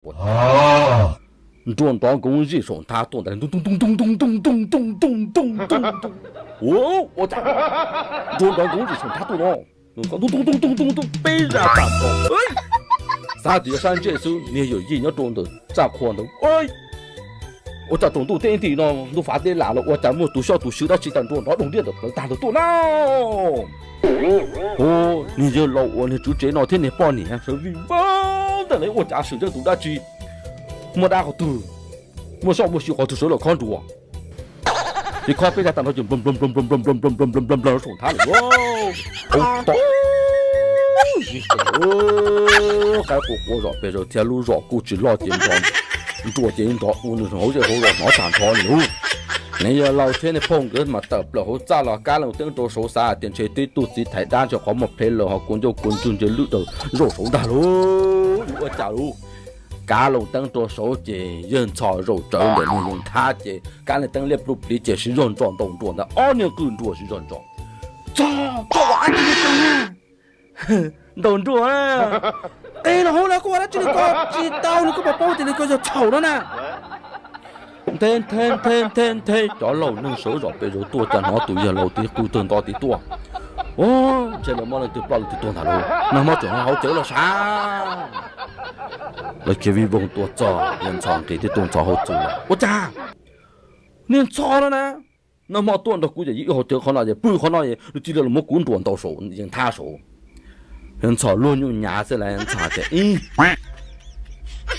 Nruas nrov nkoov zim saum nthab tuaj ntag, ntu ntu ntu ntu ntu ntu ntu ntu ntu ntu ntu ntu. Ua cas nruas nrov nkoov zim saum nthab tuaj no, ntu ntu ntu ntu ntu ntu peb zaj tag nrho. Xav tias yog sab ntsej xwb, niag yawm yij nyob rau ntawm txaj qhua ntawd. Ua cas tsaus ntuj teb nti no, ntuj fav teb lam los ua cas muaj tus xyov tus xwm dab tsi cas nruas nrov doog diaj ntawm plawv tag ntawd tuaj na. Hu, niag yawg laus uas niag tswv tsev no thiab niag poj niam sawv vij vog ntawm lawv ua cas sawv ntsees tus dab tsi, muaj dab qhov twg, muaj xyov muaj xwm qhov twg sawv los khob nruas. Ces khob peb zaj tag nrho ces nplawg nplawg nplawg nplawg nplawg nplawg nplawg nplawg nplawg nplawg saum nthab lawm. Hauv tod, qaib qua qua zom pes zaws thiab lub zos kuj tsis loj ces nruas ces nrov ua nws hauv zej hauv zos hnov tag nrho li lauj. Niag yawg laus thiab niag phauj nkawd mas tawm plaws hauv txaj los kav loo teeb rau saud, xav tias ntshe tib tug txiv thaiv dab ntshe qhov muag plhev lawm ho kua ncauj kua ntswg ntshe lwj daws zaum saud ntag lauj. Ua cas lauj, kav loo teeb rau saud ces yawg Ntxhov zaum tsawv ntawm niag yees thab ces kav loo teeb liab pluj pliv ces siv zog ntsos ntaus nruas ntawd, ob niag qw nruas siv zog ntsos. Txog, txog, ua dab tsi li ko? Ntaus nruas na. Qe los hauv lawm, koj ua dab tsi li ko? Tsis tau li, koj puas paub tias li ko yog txhaum no na. Nthe nthe nthe nthe nthe, cov laus neeg sawv zom pes zaws tuaj cas hnov tus yawg laus tib qw tawg nto tid tuaj. Ua, ntshe lawv muab leej twg ploj leej twg tuag ntag lauj, nag hmo tseem ho hauv tsev los sav. Lawv khiav vij voog tuaj txog, yawg Ntxhov nqis thiab tuaj ntxhov hauv txus los, ua cas niag Ntxhov no na, nag hmo tuaj nrog kuv yawm yij wb hauv tsev qhov no es pw qhov no es nws cia li los muab kuv nruas ntaus saum yees thab saud. Yawg Ntxhov luag nyuj nyav xwb las, Ntxhov tias, ib,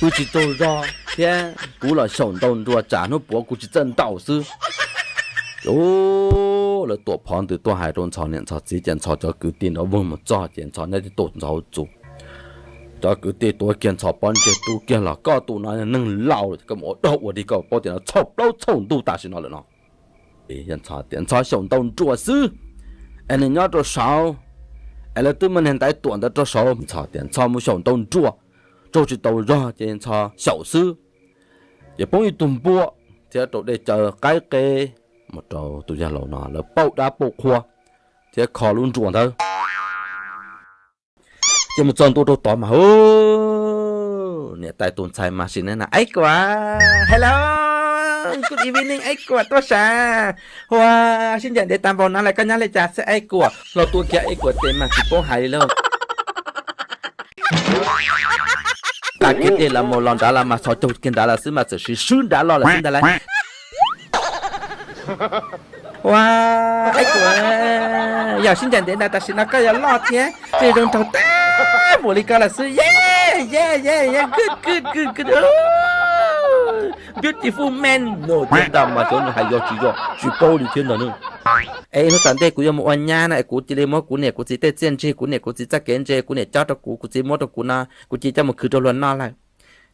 wb tsis tsaug zog thiab kuv los xyaum ntau nruas tsam hnub puav kuv tsis txawj ntaus xwb. Ces lawv tuam phov ntws tuaj hais rau Ntxhov niam Ntxhov txiv ces Ntxhov cov kwv tij nrov voog mus txog ces Ntxhov nyob tib tuaj ntxhov hauv txus. Cov kwv tij tuav kiag Ntxhov pob ntseg rub kiag los, koj tus no neeg laus koj mus ua dog ua dig koj paub tias no txhaum plaub txhaum ntug tam sim no lawm no. Yawg Ntxhov tias Ntxhov xyaum ntau nruas xwb es nws nyob rau saud es lawv twb muab niag ntaiv tuam ntawd rau saud. Ntxhov tias Ntxhov mus xyaum ntau nruas, tsaug tsis tau zog ces Ntxhov xyaum xwb. Ces poob ib tug npua thiab rau dej cawv qaib qe mus rau tus yawg laus no, lawv pauj dab pauj qhua thiab kho lub nruas ntawd. Ces mus txog ntua rau tod mas hu, niam tais tus ntxhais mas sim neej na, Aib Kuam, hello, good evening Aib Kuam, tuaj sav. Ua, sib ncaim ntev tas npaum no lawm koj nyob li cas xwb Aib Kuam? Hlo tuaj kiag Aib Kuam tes mas tsis paub hais li lauj. Tag kiag dej los mus los nrad los mas txhos caug kiag nrad los xwb mas txawm siv swb nrad los lawm xwb ntag lauj. Ua, Aib Kuam, yog sib ncaim ntev ntawd tam sim no koj yuav loj thiab tseem zoo nraug tag npaum li ko lawm xwb, ye, ye, ye, good, good, good, good, beautiful man no thiab ntag mas xyov nws hais yog tsis yog tsis paub li thiab ntag na. Es hnub tom ntej kuv yuav mus ua nyab na es kuv cia li muab kuv niam kuv txiv tej txiaj ntsig, kuv niam kuv txiv txoj kev ntse, kuv niam cob rau kuv, kuv txiv muab rau kuv no, kuv cia li coj mus khwv rau luag noj lawm.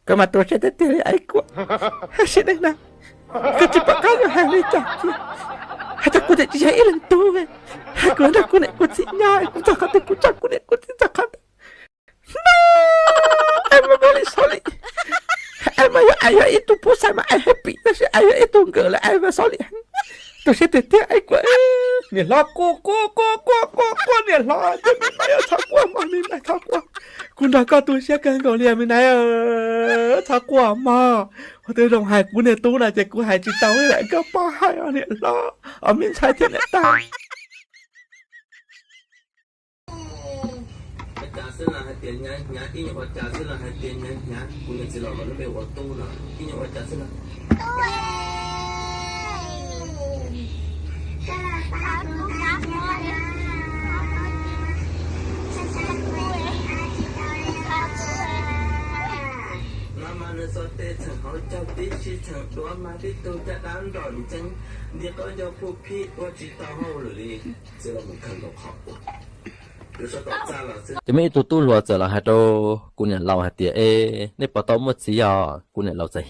Koj mas tu siab tiag tiag li Aib Kuam, sib neej na, koj tsis pom qab yuav hais li cas tiag. Hais tias kuv niam tsis yog ib leej tug, hais kuv nrog kuv niam kuv txiv nyob, kuv txog qhov twg kuv tso kuv niam kuv txiv txog qhov ntawd. No, I'm really sorry. I'm, yog, I'm yog ib tug phub xais mas I'm happy, tab sis I'm yog ib tug nkawm lawm I'm sorry. Tu siab tiag tiag Aib Kuam. Niam hlob quaj quaj quaj quaj quaj quaj, niam hlob tias me nais, txhob quaj mog me nais, txhob quaj. Kuv nrog koj tu siab kawg nkaus li me nais, txhob quaj mog. Ua twb zoo hais kuv niag tub no ces kuv hais tsis tau li lawm, koj pab hais os niam hlob, os me ntxhais thiab niam tais. Ua cas xwb los hais tias hnyav hnyav, ib nyuag ua cas xwb los hais tias hnyav hnyav, kuv niam txiv los kom lub npe ua Tub no, ib nyuag ua cas xwb los. No mas nws xuas tes txheem hauv caug tib si txheem duav mas tib tug caj dab nrom ntxeev, nti qaub ncaug pub phib ua tsis tau hauj lwm li. Ces muaj ib tug tub hluas txawm los hais rau kuv niam laus hais tias, es nej puas tau muaj txiv os? Kuv niam laus txawm,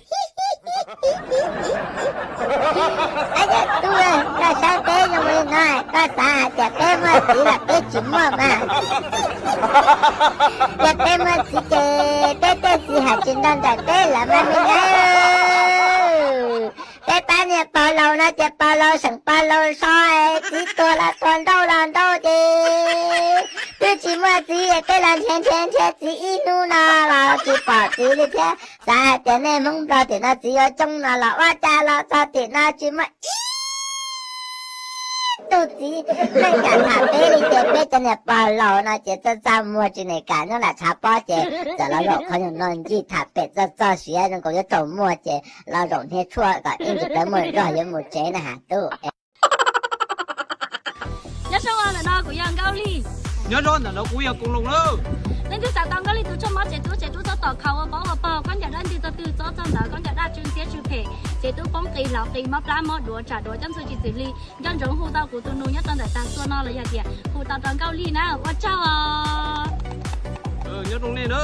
koj saib peb zoo li no, koj xav hais tias peb muaj txiv los peb tsis muaj mas. Yog peb muaj txiv ces peb tej txiv hais tsis nrog nraim peb lawm mas me nab. Pab niag pog laus no ces pog laus seem pog laus so, txiv tuag los tuag, nrauj los nrauj ces twb tsis muaj txiv, peb los nrhiav nrhiav nrhiav txiv ib hnub no los tsis pom txiv li thiab. Xav hais tias nej Hmoob Nplog tim no txiv yuav coob no los ua cas los txog tim no tsis muaj ib tug txiv. Nej kam tham peb li ces peb cov niag pog laus no ces txaj txaj muag tsis kam nyob nram tshav pob ces txawm los zaum qhov nyuag no ncig tham pem txog txog siav zoo nkaus yuav raug muag ces los zaum hnia tshuaj kom ib ntsis pawv muaj zog yuav mus tsev na has tub. Nyob zoo, ntawm no kuv yog Nkauj Lig. Nyob zoo, ntawm no kuv yog Koos Loos lauj. Leej twg xav tau Nkauj Lig tus tshuaj mob tsev tub, tsev tub txhob tos khaus ua paub ua pog, khaub ncaws dab ntxwg txog twg txhob txog ntawd, khaub ncaws daj tsw ntxhiab tsw phem, tsev tub poob qis hlaus qis mob plab mob duav tsam duav coj ntxhua tsis txwm li, nco ntsoov hu tau kuv tus nus nyob rau ntawm tag xuaj no los yog tias hu tau rau Nkauj Lig na, ua tsaug os. Nyob zoo nej na.